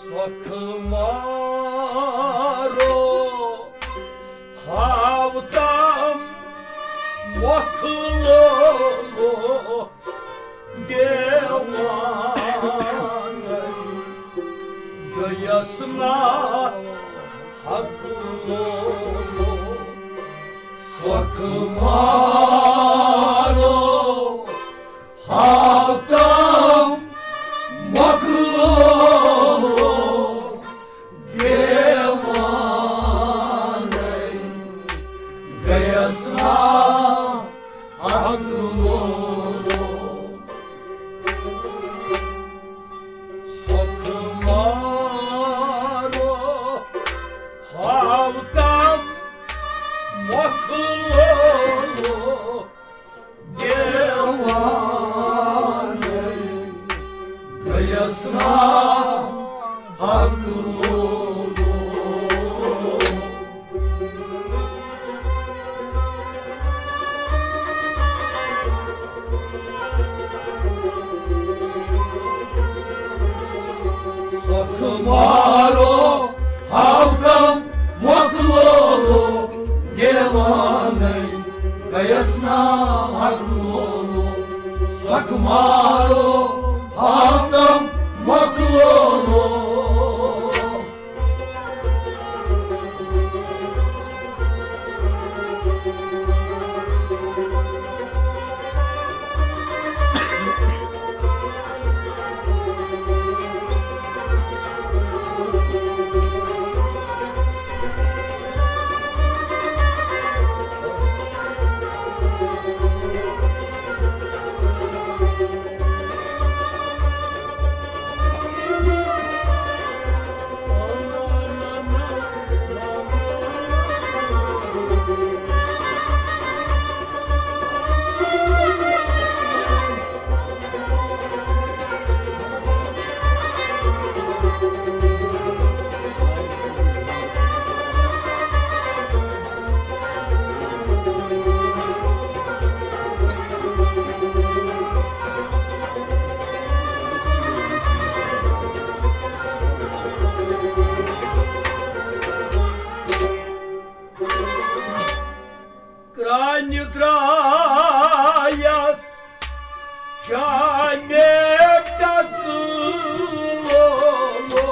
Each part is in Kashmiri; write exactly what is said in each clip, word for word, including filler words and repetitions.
سۄکھٕ مارو ہاوتم مۄکھلولو دیوان گٔیَس نا حق لولو۔ سۄکھٕ مارو ہاوتم مۄکلولو دیوانَے گٔیَس نا حق لولو۔ سۄکھٕ مارو ہاوتم مۄکلولو دیوانَے گٔیَس نا حق لولو۔ سۄکھٕ مارو ہاوتم مۄکلولو دیوانَے گٔیَس نا حق لولو۔ سۄکھٕ مارو ہاوتم مۄکلولو۔ کرٛانہِ درٛایَس چانہِ ٹکہٕ لولو،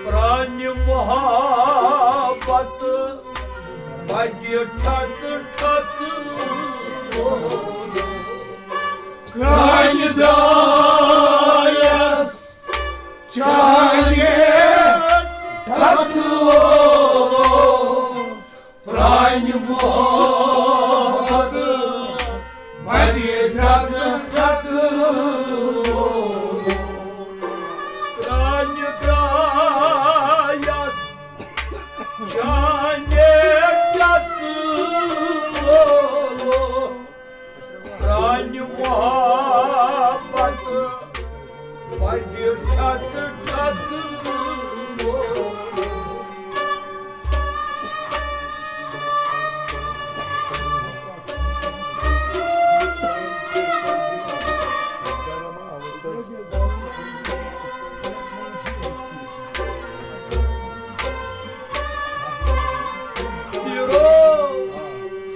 پرٛانہِ محبت بجہِ ٹھک ٹھک لولو۔ کرٛانہِ درٛایَس چانہِ ٹکہٕ لولو، پرٛانہِ محبت بجہِ ٹھک ٹھک لولو۔ کرٛانہِ درٛایَس چانہِ ٹکہٕ لولو، پرٛانہِ محبت بجہِ ٹھک ٹھک لولو۔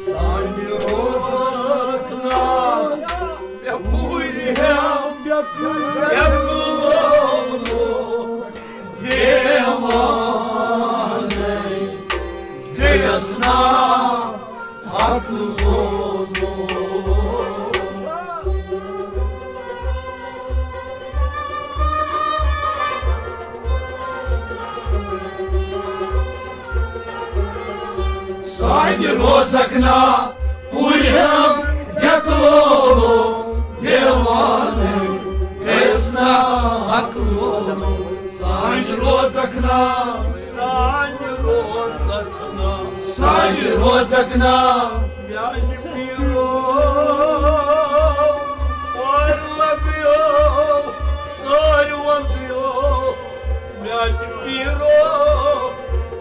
سانہِ روزَکھ نا مےٚ پوٗرِ ہٮ۪م، مےٚ پوٗرِ ہٮ۪م۔ دیوانَے گٔیَس نا حق لولو۔ سانہِ روزَکھ نا پوٗرِ ہٮ۪م ڈٮ۪کہٕ لولو، دیوانَے گٔیَس نا حق لولو۔ سانہِ روزَکھ نا، سانہِ روزَکھ نا، سانہِ روزَکھ نا۔ میانہِ پیٖرو، پارلگیو، ساروندیو، میانہِ پیٖرو،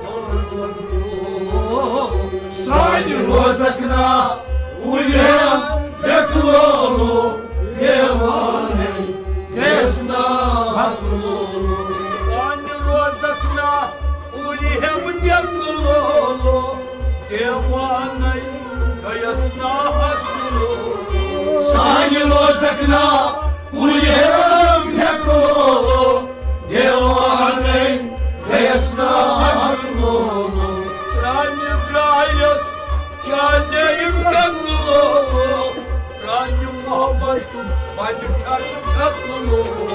پارلگیو۔ سانہِ روزَکھ نا، اُلیم ڈٮ۪کہٕ لولو، دیوانَے گٔیَس نا حق لولو۔ کُلہِ ہٮ۪م ڈٮ۪کہٕ لولو، دیوانَے گٔیَس ناحق لولو۔ سانہِ روزک نا کُلہِ ہٮ۪م ڈٮ۪کہٕ لولو، دیوانَے گٔیَس ناحق لولو۔ پرٛانہِ درٛایَس چانے ڈٮ۪کہٕ لولو، پرٛانہِ محبت بَجہِ ٹھَک ٹھَک لولو۔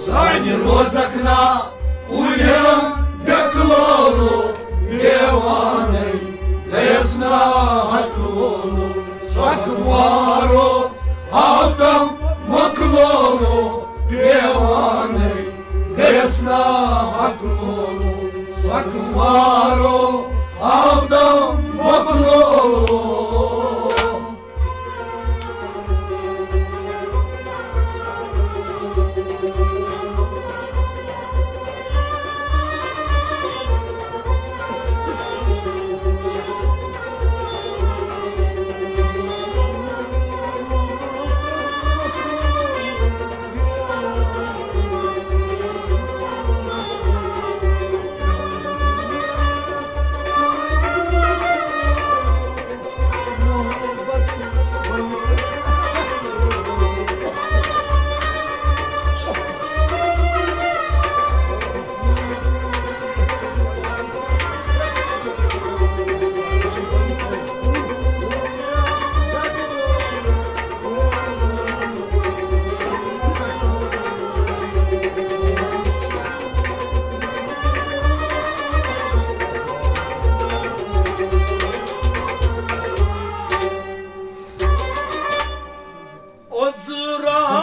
سانہِ روزک نا کُلٮ۪ن ڈٮ۪کہٕ لولو، دیوانَے گٔیَس ناحق لولو۔ سۄکھٕ وارو آو تَم مۄکلولو، دیوانَے گٔیَس ناحق لولو۔ سۄکھٕ وارو آو تَم مۄکلولو۔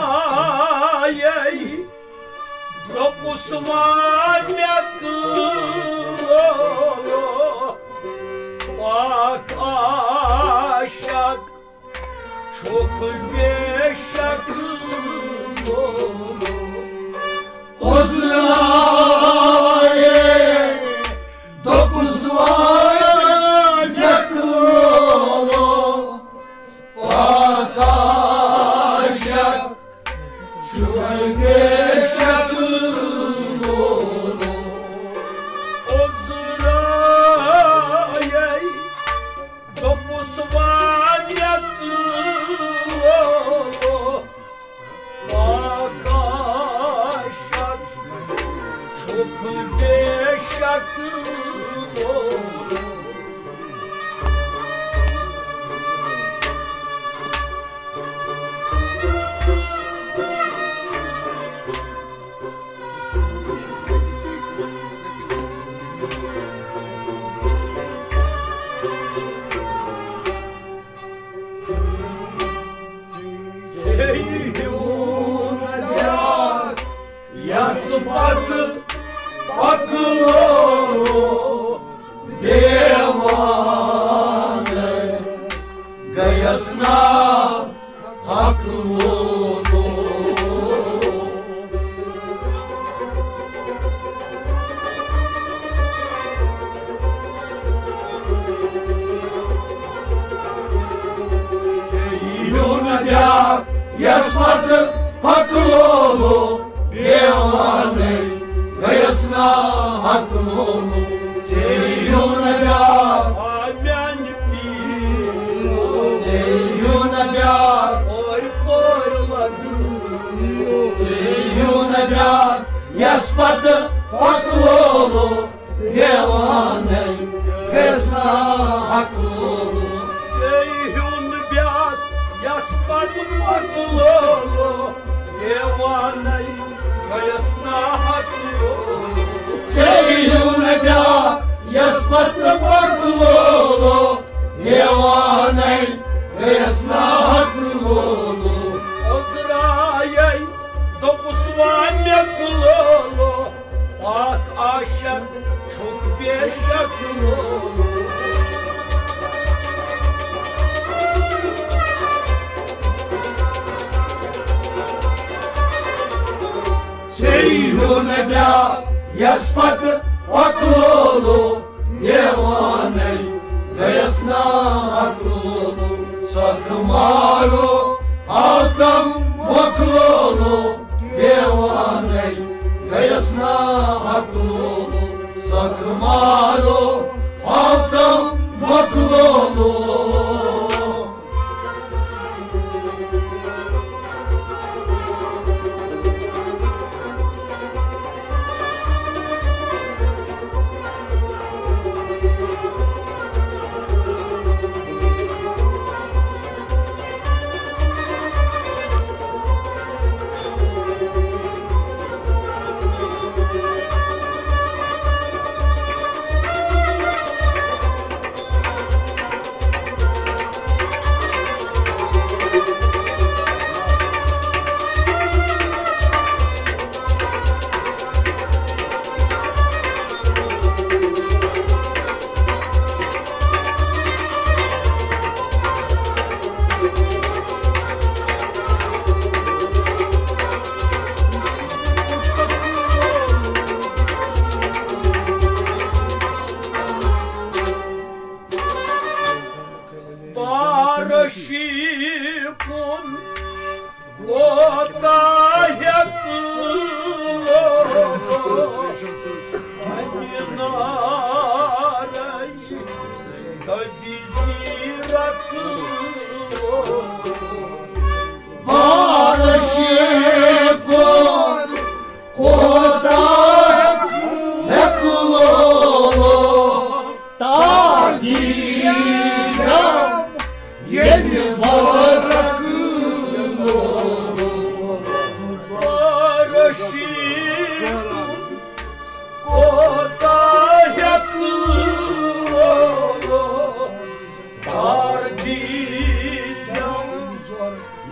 عذرایے دوٚپُس، وَن مےٚ کٲم، پاک عاشق چھُکھ بے شک۔ عذرایے دوٚپُس، وَن مےٚ کٲم، پاک عاشق چھُکھ بے شک لولو۔ عذرایے دوٚپُس، وَن مےٚ کٲم، پاک عاشق چھُکھ بے شک لولو۔ یَس پتہٕ پکلو دیوانہٕ گٔیَس نا حق لولو۔ یُن بیٛاکھ یَس پتہٕ پکلو دیوانَے گٔیَس نا حق لولو۔ ژےٚ یُن بیٛاکھ، آ میٛانہِ پیٖر، ژےٚ یُن بیٛاکھ، اورٕ پورٕ لگہٕ، ژےٚ یُن بیٛاکھ یَس پتہٕ پکلو دیوانَے گٔیَس نا حق لولو۔ ژےٚ ہیوٚن بیٛاکھ یَس پتہٕ مۄکلولو، دیوانَے گٔیَس نا حق لولو۔ ژےٚ ہیوٚن بیٛاکھ یَس پتہٕ مۄکلولو، دیوانَے گٔیَس نا حق لولو۔ عذرایے دوٚپُس، وَن مےٚ کُلولو، پاک عاشق چھُکھ بے شک لولو۔ ژےٚ ہیوٚن بیٛاکھ یَس پتہٕ پکلولو، دیوانَے گٔیَس نا حق لولو۔ سخ مارو آتم مۄکلولو، دیوانَے گٔیَس نا عقلولو۔ سخ مارو آتم مۄکلولو۔ بارشی کن کوتاہ ہیکہٕ لوگُن، امہِ نارے دٔدی سیرت لوگُن۔ بارشی کن کوتاہ ہیکہٕ لوگُن، تاکہ ییٚمہِ ضروٗرت رشیٖد کوتاہ ہیٚکہٕ لولو، تار دیٖزٮ۪م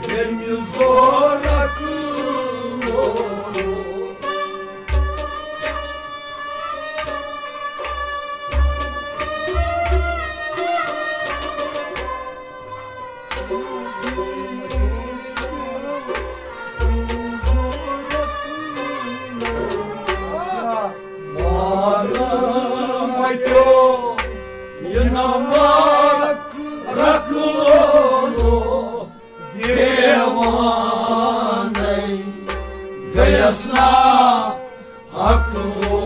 ییٚمہِ ضروٗرت لولو۔ مارٕ مَتیو یہِ نمبر رکھلو دیوانَے گٔیَس نا عقلو۔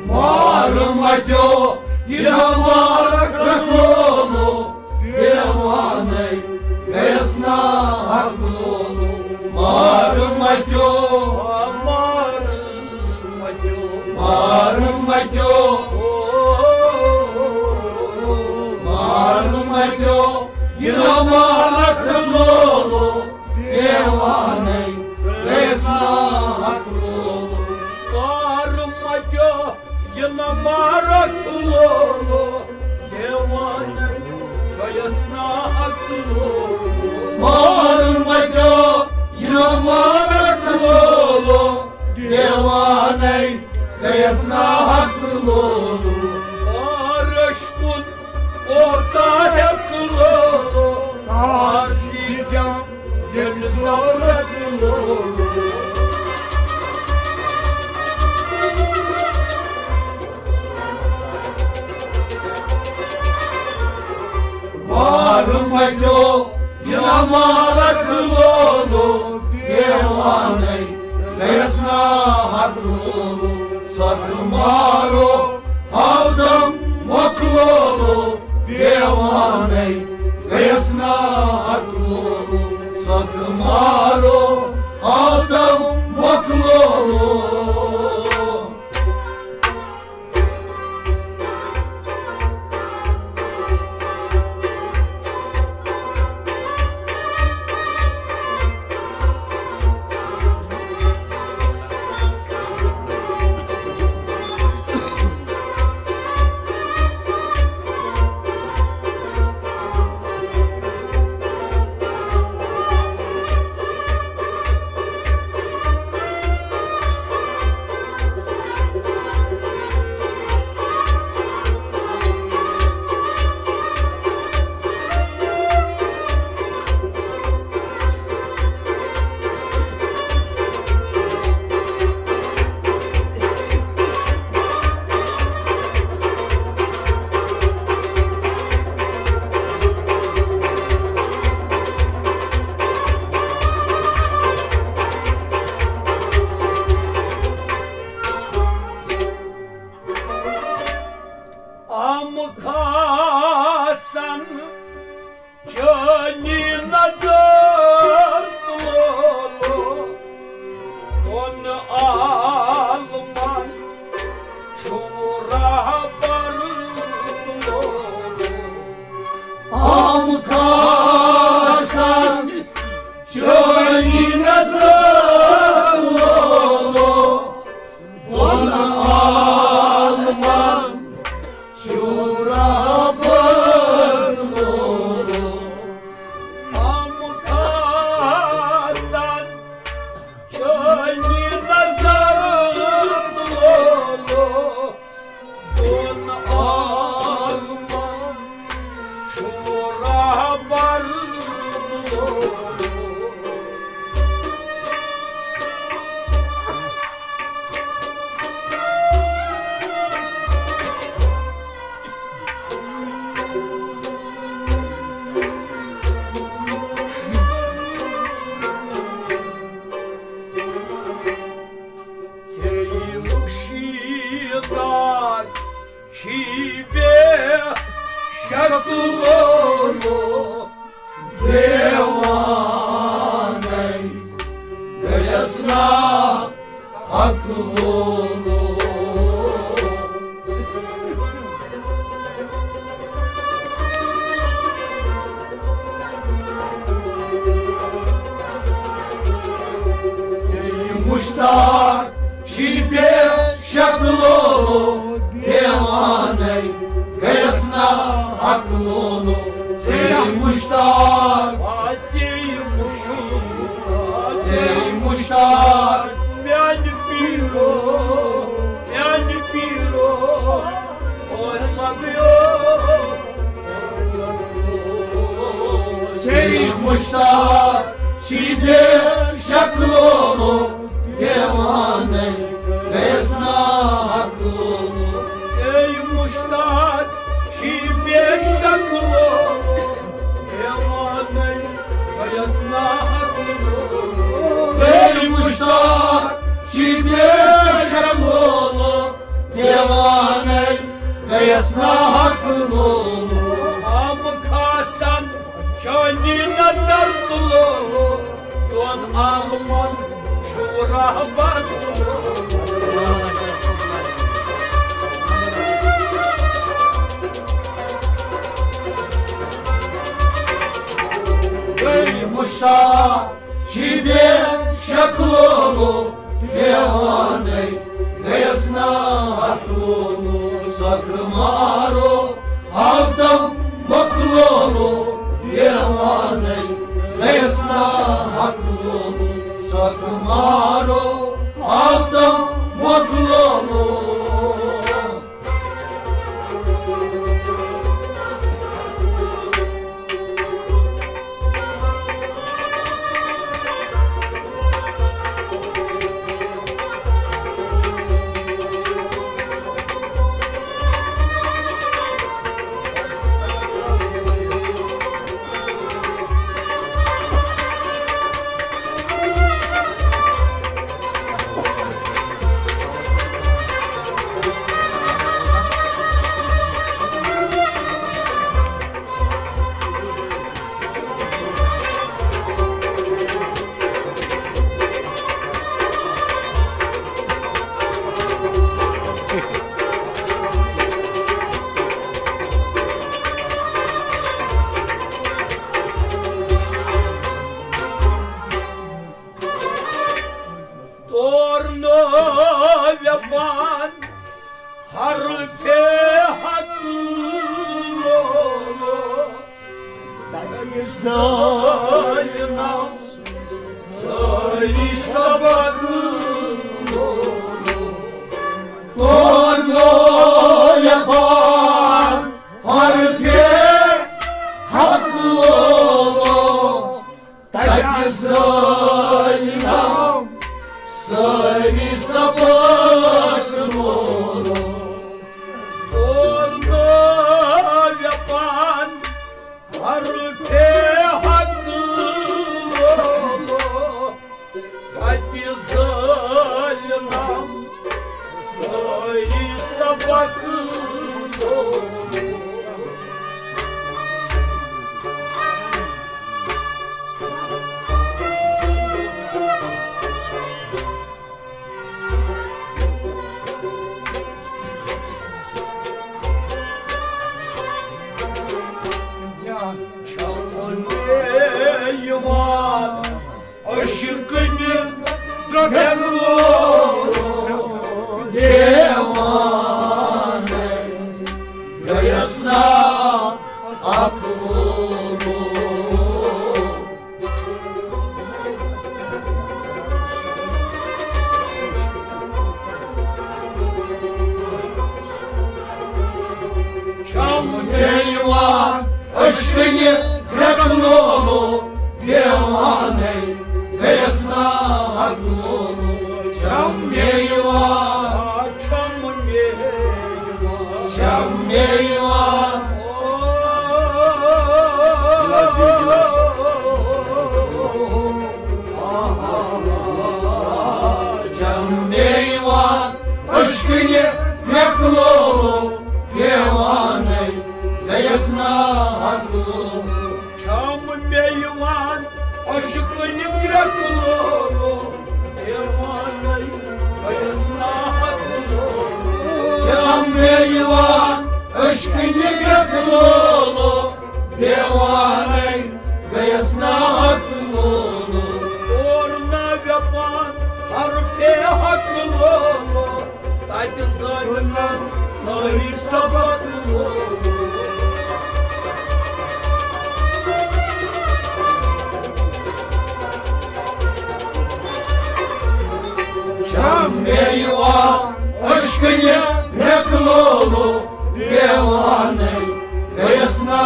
مارٕ مَتیو یہِ نمبر رکھلو دیوانَے گٔیَس نا عقلو۔ مارٕ مَتیو، مارٕ مَتیو، مارٕ مَتیو، مارٕ مَتیو، یہِ نمبر رکھلو دیوانَے گٔیَس نا عقلو۔ مارٕ مَتیو یہِ نمبر رکھلو دیوانَے گٔیَس نا عقلو۔ مارٕ مَتیو یہِ نمبر رکھلو دیوانَے گٔیَس نا عقلو۔ بارش کُن کوتاہ ہیٚکہٕ لولو، تار دیٖزٮ۪م ییٚمہِ ضروٗرت لولو۔ مارٕ مَتیو یہِ نمبر رکھلو دیوانَے گٔیَس نا عقلو۔ سخ مارو آتم مۄکلولو دیوانَے گٔیَس نا عقلو۔ سخ مارو آتم مۄکلولو۔ مشتاق چھی بے شک لولو، دیوانَے گٔیَس نا حق لولو۔ ژے مشتاق، ژے مشتاق، ژے مشتاق، میانہِ پیٖرو، میانہِ پیٖرو، اور مگیو۔ ژے مشتاق چھی بے شک لولو، دیوانَے گٔیَس نا حق لولو۔ ژے مشتاق چھی بے شک لولو، دیوانَے گٔیَس نا حق لولو۔ ژے مشتاق چھی بے شک لولو، دیوانَے گٔیَس نا حق لولو۔ عام خاصن چٲنی نظر تُلو، دۄن عالمن چھُ رہبر۔ گٔے مشتاق چھی بے شک لولو، دیوانَے گٔیَس نا حق لولو۔ سۄکھ مارو آدم مۄکھ لولو، دیوانَے گٔیَس نا حق لولو۔ سۄکھ مارو آدم مۄکھ لولو۔ تور نو ویپان ہر تھے حق لولو۔ ظالمو سٲری سبق لولو۔ تور نو ویپان ہر تھے حق لولو۔ تَتہِ ظٲلِم سٲری سبق لولو۔ اور نو ویپان ہر تھے حق لولو۔ تَتہِ ظٲلِم سٲری سبق لولو۔ چھَم مےٚ یِوان عشقٕنہِ گرٛٮ۪کہٕ لولو، دیوانَے گٔیَس نا اکھ لولو۔ چھَم مےٚ یِوان عشقٕنہِ گرٛٮ۪کہٕ لولو، دیوانَے گٔیَس نا حق لولو۔ چھَم مےٚ یِوان، چھَم مےٚ یِوان، چھَم مےٚ یِوان۔ چھَم مےٚ یِوان عشقٕنہِ گرٛٮ۪کہٕ لولو، دیوانَے گٔیَس نا حق لولو۔ چھَم مےٚ یِوان عشقٕنہِ گرٛٮ۪کہٕ لولو، دیوانَے گٔیَس نا حق لولو۔ چھَم مےٚ یِوان عشقٕنہِ گرٛٮ۪کہٕ لولو، دیوانَے گٔیَس نا حق لولو۔ اور نہ ویپان ہر کنہِ پھرٛکھ لولو، دیوانَے گٔیَس نا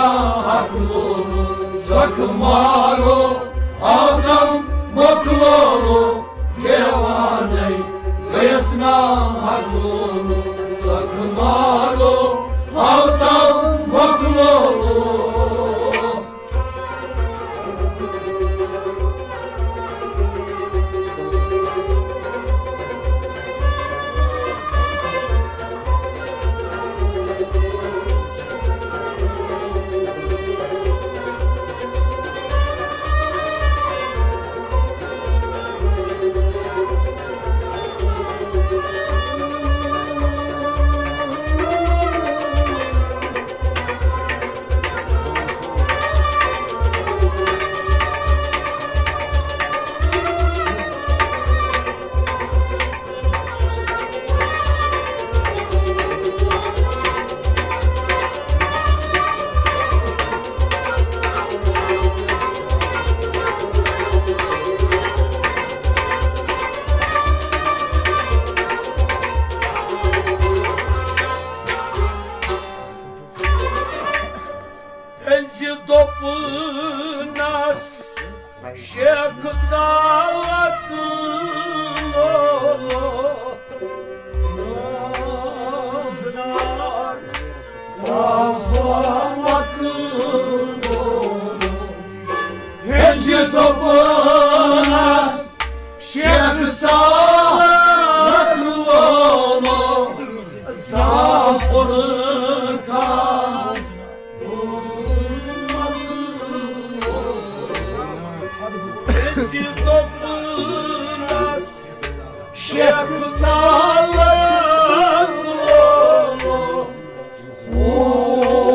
حق لولو۔ سۄکھٕ مارو آو تَم مۄکھ لولو، دیوانَے گٔیَس نا حق لولو۔ سۄکھٕ مارو آو تَم مۄکھ لولو۔ أمۍ زِ دوٚپنَس، شیخ ژالت لولو، روزدار آسامت لولو۔ أمۍ زِ دوٚپنَس، شیخ ژالت لولو، زال فرقان أمۍ زِ دوٚپنَس، شیخ ژالت لولو،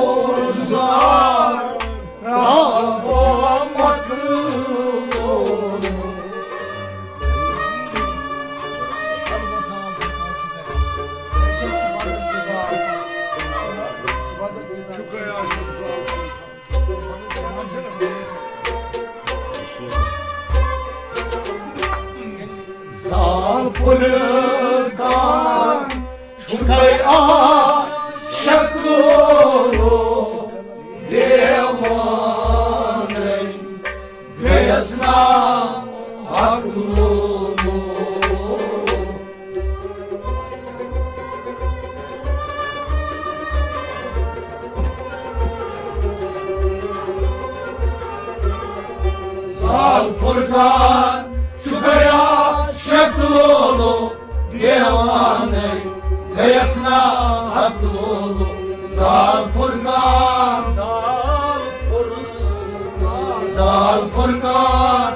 روزدار ترٛاوو مۄکھ لولو۔ زال فرقان چھُکھے عاشق لولو، دیوانَے گٔیَس نا حق لولو۔ زال فرقان چھُکھے عاشق لولو، دیوانَے گٔیَس نا حق لولو۔ زال فرقان، زال فرقان، زال فرقان۔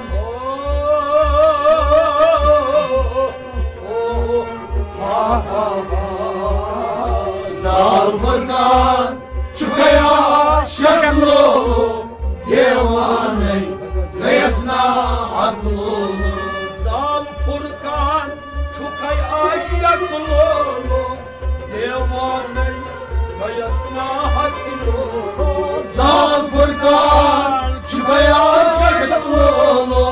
زال فرقان چھُکھے عاشق لولو، دیوانَے گٔیَس نا حق لولو۔ زال فرقان چھُکھے عاشق لولو، دیوانَے گٔیَس نا حق لولو۔ زال فرقان چھُکھے عاشق لولو،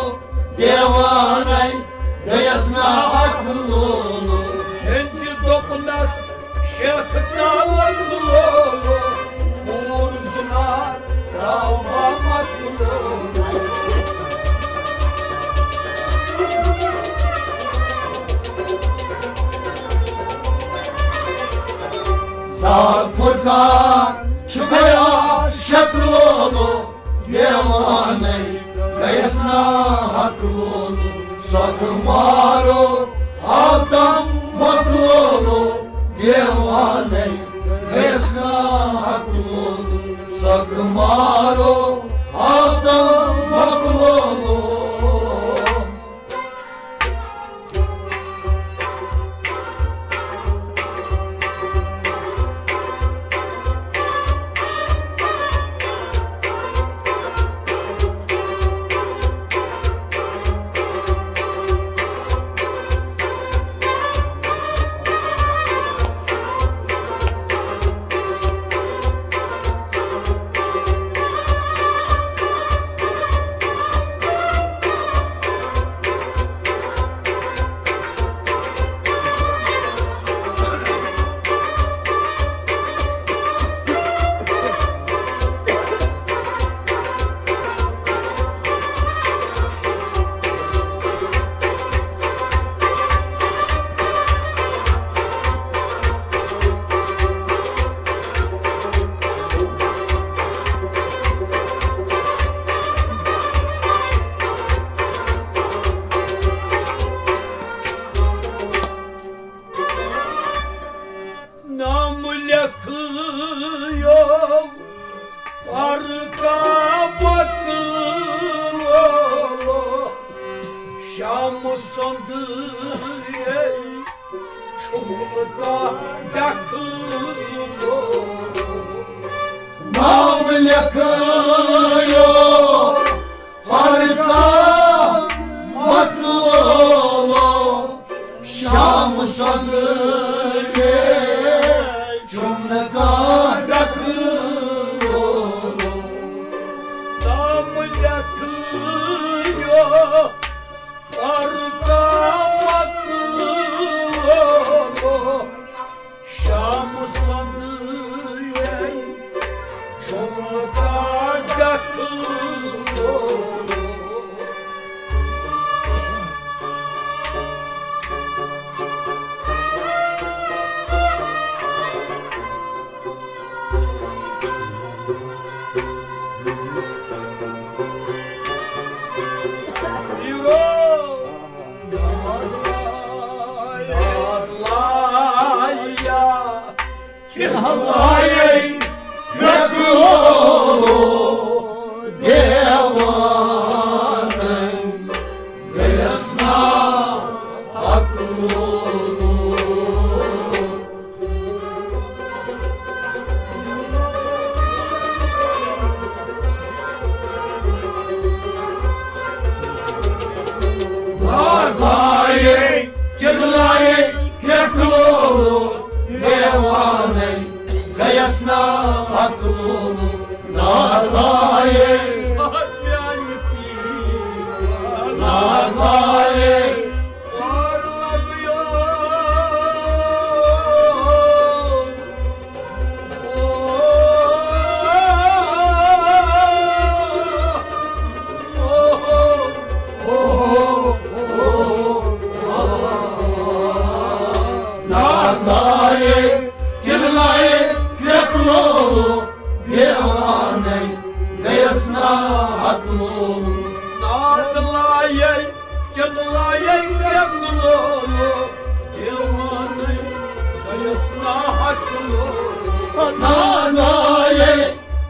دیوانَے گٔیَس نا حق لولو۔ أمۍ زِ دوٚپنَس، شیخ ژالت لولو، کوٗر زنار ترٛاوٕ بہٕ مۄکھ لولو۔ زال فرقان چھُکھے عاشق لولو، دیوانَے گٔیَس نا حق لولو۔ سۄکھٕ مارو آو تَم مۄکھ لولو، دیوانَے گٔیَس نا حق لولو۔ سۄکھٕ مارو آو تَم مۄکھ لولو۔ سۄنٛدٕے چھُم نہٕ کانٛہہ ڈکھٕ لولو۔ ناو لیکھٲیو پرٕ کانٛہہ مۄکلولو۔ شام سۄنٛدٕے چھُم نہٕ کانٛہہ ڈکھٕ لولو۔ ناو لیکھٲیو پرٕ کانٛہہ مۄکلولو۔ شام سۄنٛدٕے چھُم کانٛہہ ڈکھٕ لولو۔ لایے، چِلایے، کرٛٮ۪کھ لولو، دیوانَے گٔیَس نا عقل لولو۔ ناد لایے، ناد لایے۔ ناد لایے، کِلہٕ لایے، کرٛٮ۪کھ لولو، دیوانَے گٔیَس نا عقل لولو۔ ناد لایے، کِلہٕ لایے، کرٛٮ۪کھ لولو، دیوانَے گٔیَس نا عقل لولو۔ ناد لایے،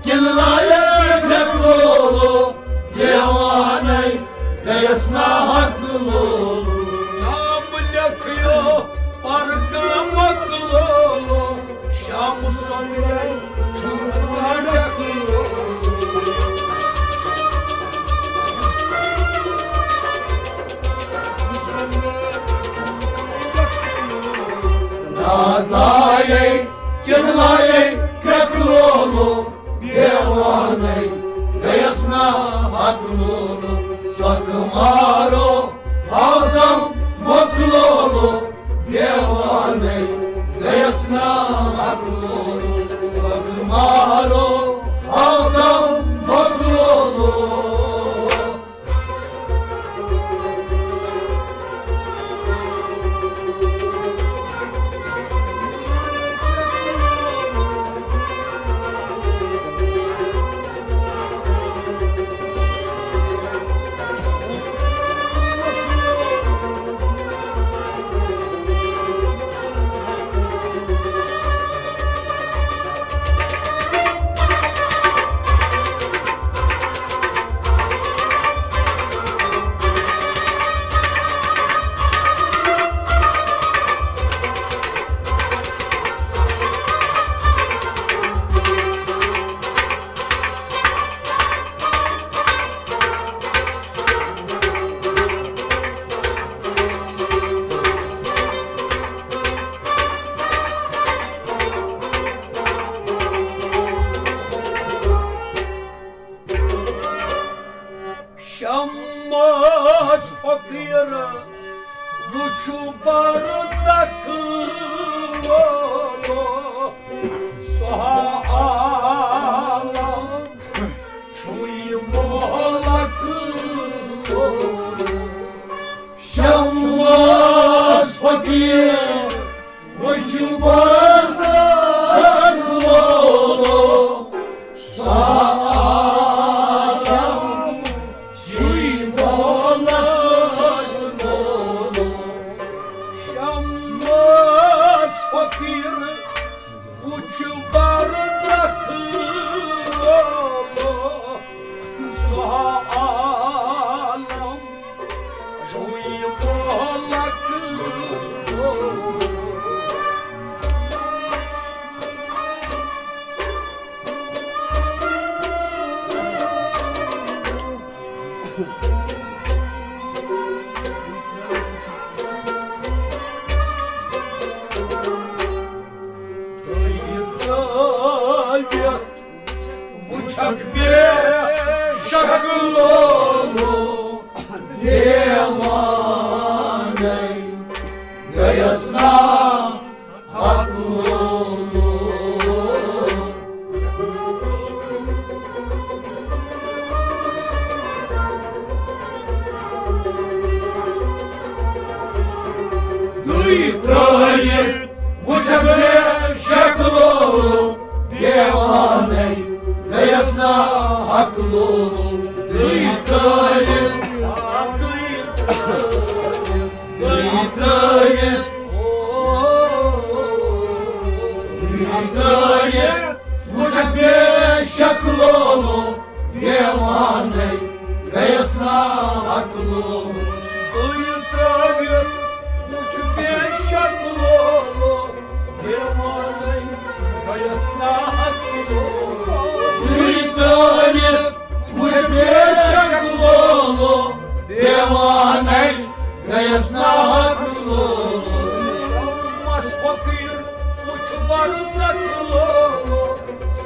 کِلہٕ لایے، کرٛٮ۪کھ لولو، دیوانَے گٔیَس نا عقل لولو۔ ناو لیکھیو پرٕ کانٛہہ مۄکلولو، شام سۄنٛدٕے چھُم نہٕ کانٛہہ ڈکھٕ لولو۔ ناد لایے، کِلہٕ لایے، کرٛٮ۪کھ لولو، دیوانَے گٔیَس نا عقل لولو۔ سۄکھٕ مارو ہاو دم مۄکلولو، دیوانَے گٔیَس نا عقل لولو۔ سۄکھٕ مارو ہاو دم مۄکلولو۔ شمس فقیر وچھو برزخ وولو، سہا عالم چھوئی مہلک وولو۔ شمس فقیر وچھ بازار لولو، سا عالم چھوئی مہلک وولو۔ شمس فقیر وچھ برزخ وولو، سا عالم وٕچھکھ بے شکلو دیوانَے گٔیَس نا عقلو۔ دوٗرِ ترٛٲوِتھ وٕچھکھ بے شکلو دیوانَے گٔیَس نا عقلو۔ دوٗرِ ترٛٲوِتھ، دوٗرِ ترٛٲوِتھ، دوٗرِ ترٛٲوِتھ وٕچھکھ بے شکلو دیوانَے گٔیَس نا عقلو۔ دوٗرِ ترٛٲوِتھ وٕچھ بے شکلو دیوانَے گٔیَس نا عقلو۔ دوٗرِ ترٛٲوِتھ وٕچھ بے شکلو دیوانَے گٔیَس نا عقلو۔ شمس فقیٖر وٕچھ بَرزخ لولو،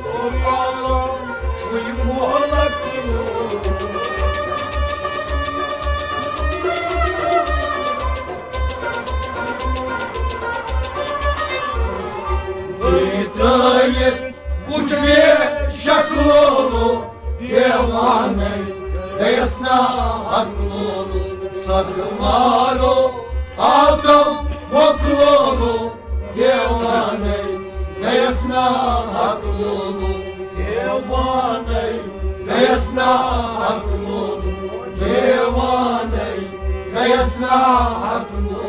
سورُے عالم چھُے مہلک لولو۔ دوٗرِ ترٛٲوِتھ وٕچھ بے شکلو دیوانَے گٔیَس نا عقلو۔ سکھ مارو آو تو مۄکلو دیوانَے گٔیَس نا عقلو۔ دیوانَے گٔیَس نا عقلو۔ دیوانَے گٔیَس نا عقلو۔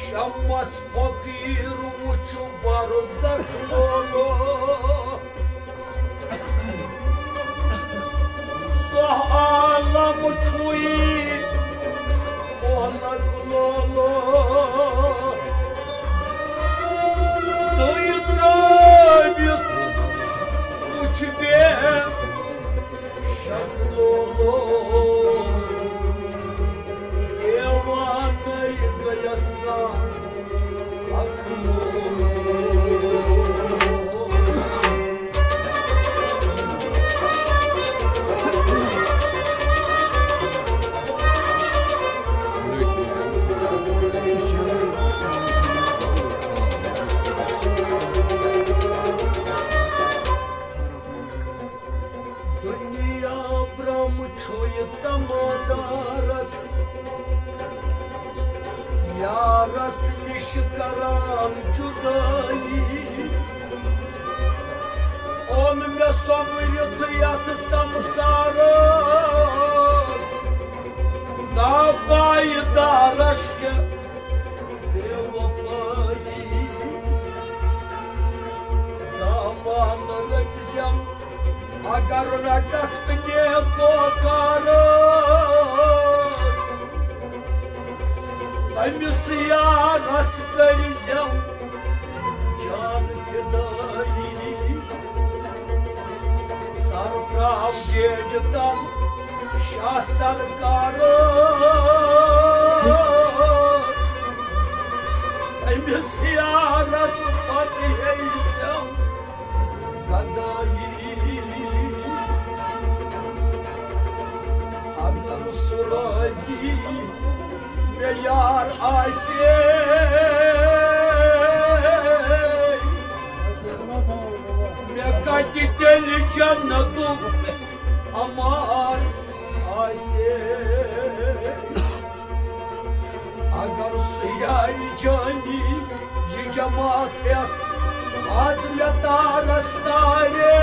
شمس فقیٖر وٕچھ بَرزخ لولو۔ سُہ عالم چھُے مہلک لولو۔ دوٗرِ ترٛٲوِتھ وٕچھ بے شکلو دیوانَے گٔیَس نا عقلو۔ دُنیا برٛم چھُے تمادارس، یارس نِش کران جُدٲیی۔ اوٚن مےٚ سۄمبرِتھ یتھ سمسارس، ناپایدارس چھِ بے وفٲیی۔ دامان رٔٹۍ زٮ۪م اگر رٹکھ تہٕ نیکو کارس، أمِس یارس کٔرۍ زٮ۪و جان فدٲیی۔ سر تراو گیٹہِ تل شاہ سرکارس، أمِس یارس پتہٕ ہیٚیہِ زٮ۪و گدٲیی۔ اگر سُہ رٲضی مےٚ یار آسہِ، مےٚ کتہِ تیٚلہِ جنتُک امان آسہِ۔ اگر سُہ یارِ جانی یہِ جماعت ہٮ۪تھ از مےٚ تارس تارے،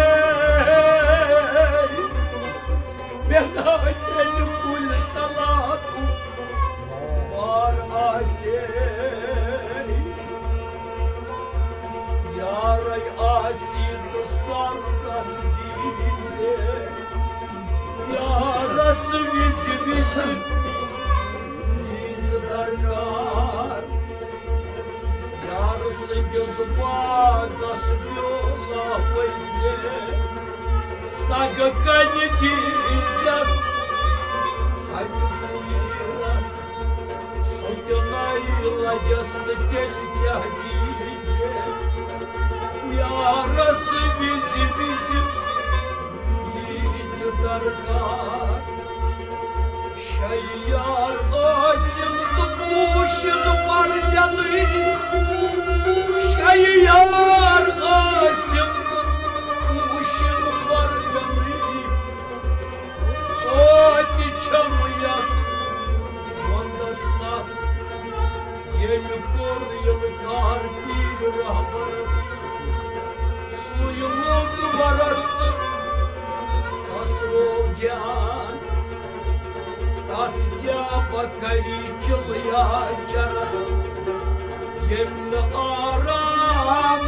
سگہٕ کنہِ دیٖزٮ۪س ہَچہِ پھیٖرتھ۔ سُہ تہِ نَے لَگٮ۪س تہٕ تیٚلہِ کیٛاہ دیٖزِ یارس وِزِ وِزِ دیٖزِ درکار۔ شے یار ٲسِم تہٕ پوٗشِن پردنٕے۔ شے یار ٲسِم تہٕ پوٗشِن پردنٕے۔ توتہِ چھَم یَتھ وَندَس سَتھ۔ ییٚمہِ کوٚر یِنکار پیٖر رہبرس، سُے لوٚگ وَرَس تہٕ خسرو جان۔ تَس کیٛاہ بہٕ کَری چِلیا چَرَس، ییٚمۍ نہٕ آرام